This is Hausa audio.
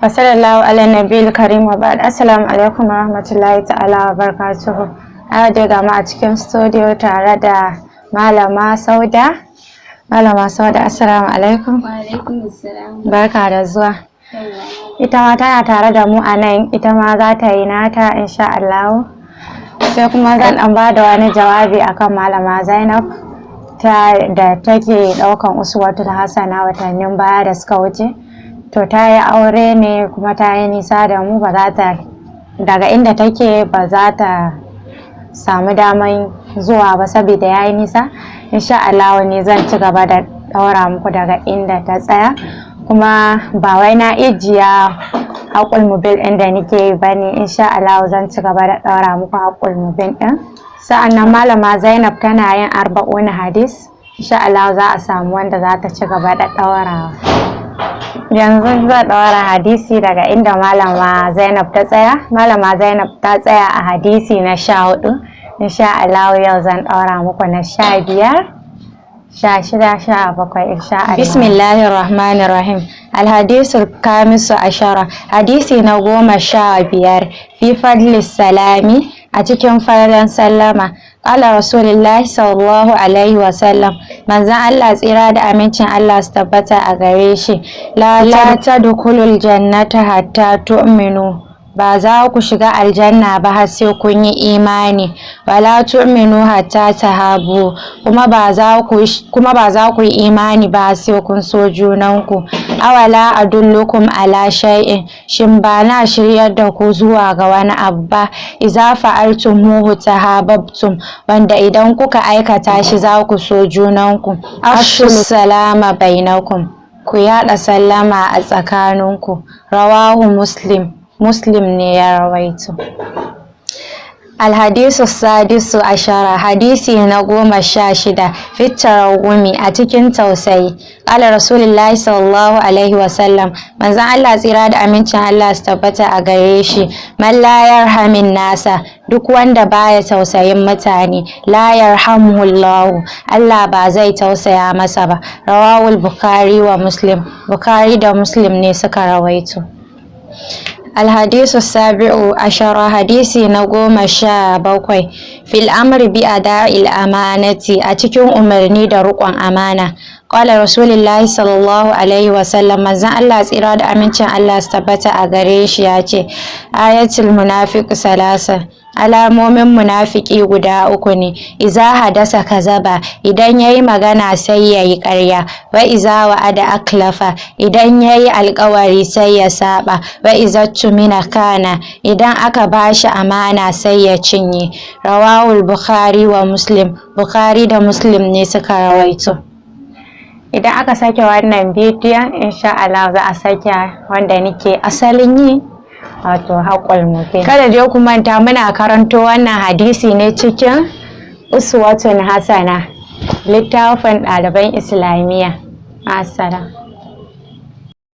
Wa sallallahu ala nabiyil karim wa ba'd. Assalamu alaikum wa rahmatullahi ta'ala wa barakatuhu. A yau dai ga mu a cikin studio tare da Malama Sauda. Malama Sauda, assalamu alaikum. Wa alaikum assalam. Barka da zuwa. Yawwa. Ita ma tana tare da mu a nan, ita ma za ta yi nata insha Allah. Sai kuma zan ɗan ba da wani jawabi akan Malama Zainab ta da take ɗaukan Uswatul Hasana watannin baya da suka wuce. To ta yi aure ne kuma ta yi nisa da mu, ba za ta daga inda take ba za ta samu daman zuwa ba saboda ya yi nisa. Insha Allah ne zan ci gaba da ɗaura muku daga inda ta tsaya. Kuma ba wai na ijiya haƙul mubin ɗin da nake yi ba ne, insha Allah zan ci gaba da ɗaura muku haƙul mubin ɗin. Sa'annan Malama Zainab tana yin arba'una hadis, insha Allah za a samu wanda za ta ci gaba da ɗaurawa. Yanzu zan ɗaura hadisi daga inda Malama Zainab ta tsaya. Malama Zainab ta tsaya a hadisi na 14. Insha Allah yau zan ɗaura muku na 15, 16, 17 insha Allah. Bismillahir Rahmanir Rahim. Alhadisul kamisu ashara. Hadisi na 15, fi fadli salami, a cikin falalan sallama. Qala Rasulullahi sallallahu alaihi wa sallam. Manzon Allah tsira da amincin Allah su tabbata a gare shi. La tadkhulul jannata hatta tu'minu. Ba za ku shiga aljanna ba har sai kun yi imani. Wala tu'minu hatta tahabu, kuma ba za ku yi imani ba sai kun so junanku. Awala adullukum ala shay'in, shin ba na shiryar da ku zuwa ga wani abu ba, iza fa'altumuhu tahabbtum, wanda idan kuka aikata shi za ku so junanku? Afshu salama bainakum, ku yaɗa sallama a tsakaninku. Rawahu Muslim. Muslim ne ya rawaito. Alhadisu sadisu ashara, hadisi na 16, fitar gumi, a cikin tausayi. Ƙala Rasulullahi sallallahu alaihi wasallam, manzon Allah tsira da amincin Allah su tabbata a gare shi, man la yarhamin nasa, duk wanda baya tausayin mutane, la yarhamuhullahu, Allah ba zai tausaya masa ba. Rawahul Bukhari wa Muslim. Bukhari da Muslim ne suka rawaito. الحديث السابع عشر، hadisi na 17, في الأمر بأداء الأمانة، a cikin umarni da riƙon amana. قال رسول الله صلى الله عليه وسلم, manzon Allah tsira da amincin Allah su tabbata a gare shi ya ce, آية المنافق ثلاث, alamomin munafiki guda uku ne. إذا حدث كذب, idan yayi magana sai yayi ƙarya. وإذا وعد أخلف, idan yayi alƙawari sai ya saba. وإذا اؤتمن خان, idan aka bashi amana sai ya cinye. رواه البخاري ومسلم. Bukhari da Muslim ne suka rawaito. Idan aka sake wannan bidiyon, insha Allah za a sake wanda nake asalin yi, wato haƙul mubin. Kada dai ku manta, muna karanto wannan hadisi ne cikin Uswatun Hasana, littafin ɗaliban Islamiyya. Assalam.